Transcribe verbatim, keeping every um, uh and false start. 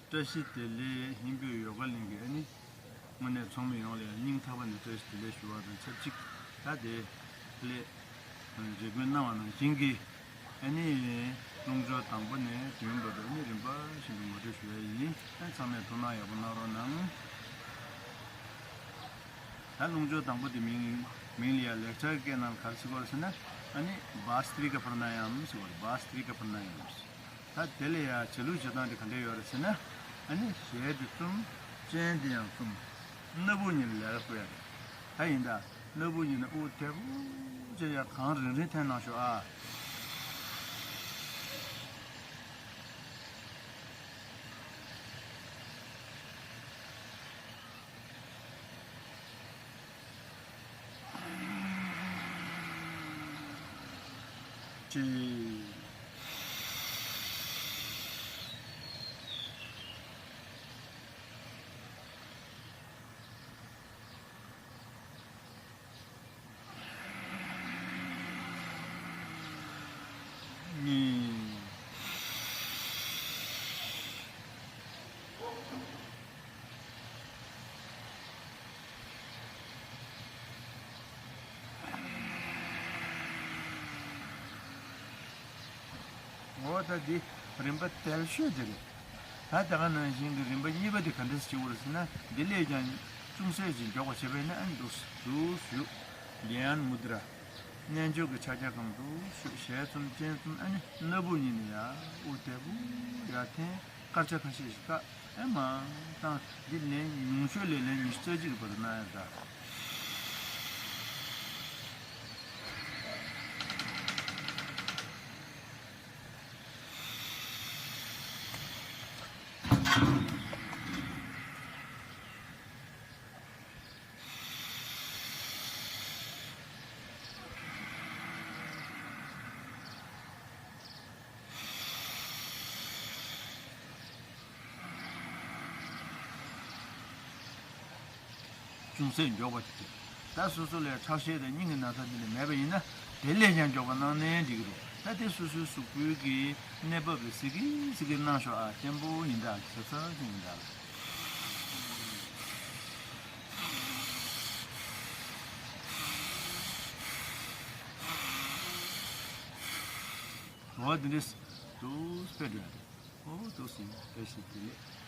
བཀྲ་ཤིས་བདེ་ལེགས། ཧིན་བོད་ཡོ་ག་གླིང་གི་ཨ་ནི་དངོས་གནས་ཚོགས་མི་ཡོངས་ལ་སྙིང་ཐག་པ་ནས་བཀྲ་ཤིས་བདེ་ལེགས་ཞུ་བ་དང་ཆབས་ཅིག་ད་དེ་སླད་རེ་སྐུལ་གནང་བ་ནང་བཞིན་གྱི་ཨ་ནི་རླུང་སྦྱོར་དང་པོ་ནས་བདུན་བར་དུ་ཨ་ནི་རིམ་པ་བཞིན་དུ་ངོ་སྤྲོད་ཞུ་ཡ་ཡིན། ཨ་ཚང་མས་ཐུགས་སྣང་ཡག་པོ་གནང་རོགས་གནང་། ད་རླུང་སྦྱོར་དང་པོ་དེ་མིང་མིང་ལ་ཡ་ལེགས་སྦྱར་སྐད་ནང་ག་རེ་ཟེར་གྱི་ཡོད་རེད་ཟེར་ན། ཨ་ནི་བཱ་སྟི་རི་ཀ་པྲ་ན་ཡམ་ཟེར་གྱི་ཡོད་རེད། བཱ་སྟི་རི་ཀ་པྲ་ན་ཡམ། ད་དེ་ལ་ཡ་བྱེད་ལུགས་བྱེད་སྟངས་དེ་ག་འདྲ་ཡོད་རེད་ཟེར་ན། ཨ་ནི་ཞལ་དེ་བཙུམ། སྤྱན་དེ་ཡང་བཙུམ། སྣ་བུག་གཉིས་ལ་ལེགས་པར་ཕུད་ཡ་རེད། ད་ཡིན་ད། སྣ་བུག་གཉིས་ནས་དབུགས་དལ་པོ་བྱས་ཡ་གང་རིང་རིང་འཐེན་གནང་ཤོག་ཨ། ཅེས། གཉིས། འོ་ད་འདི་རིམ་པ་དལ་ཤོས་དེ་རེད། ད་དེ་ག་ནང་བཞིན་གྱི་རིམ་པ་གཉིས་པ་དེ་ག་འདྲས་བྱེད་དགོས་རེད་ཟེར་ན། འདི་ལས་ཀྱང་ཅུང་ཟད་ཅིག་མགྱོགས་པ་བྱེད་པ་ཡིན་ན་ཨ་ནི་འདུག་འདུག་བཞུགས། དྷྱཱན་མུ་དྲ། རྣལ་འབྱོར་གྱི་ཕྱག་རྒྱ་གང་འདུག་བཞུགས། ཞལ་བཙུམ་སྤྱན་བཙུམ། ཨ་ནི་སྣ་བུག་གཉིས་ནས་ཡར་དབུགས་དལ་པོ་ཡར་འཐེན། སྐར་ཆ་ཁ་ཤས་ཤིག་བཀག་ཨེ་མ་བཏང་། འདི་ལན་ཉུང་ཤོས་ལས་ལན་ཉི་ཤུ་རྩ་གཅིག་གི་བར་དུ་གནང་ཡ་ད། ཅུང་ཟད་མགྱོགས་པ་དེ། ད་སོ་སོ་ལ་ཁྲག་ཤེད་དང་སྙིང་གི་ན་ཚ་འདི་འདྲ་མེད་པ་ཡིན་ན། དེ་ལས་ཀྱང་མགྱོགས་པ་གནང་ནའི་འགྲིག་གི་རེད། ད་དེ་སོ་སོའི་གཟུགས་པོའི་གི་གནས་བབ་ལ་གཟིགས་ཀྱི་གཟིགས་ཀྱི་གནང་ཤོག་ཨ། བརྟན་པོ་ཡིན་ད། གཟབ་གཟབ་ཅིག་ཡིན་ད། འོ་འདི་འདྲས་འདུག་སེ་འགྲོ་ཡ་རེད། འོ་འདུག་སེ་བཀྲ་ཤིས་བདེ་ལེགས།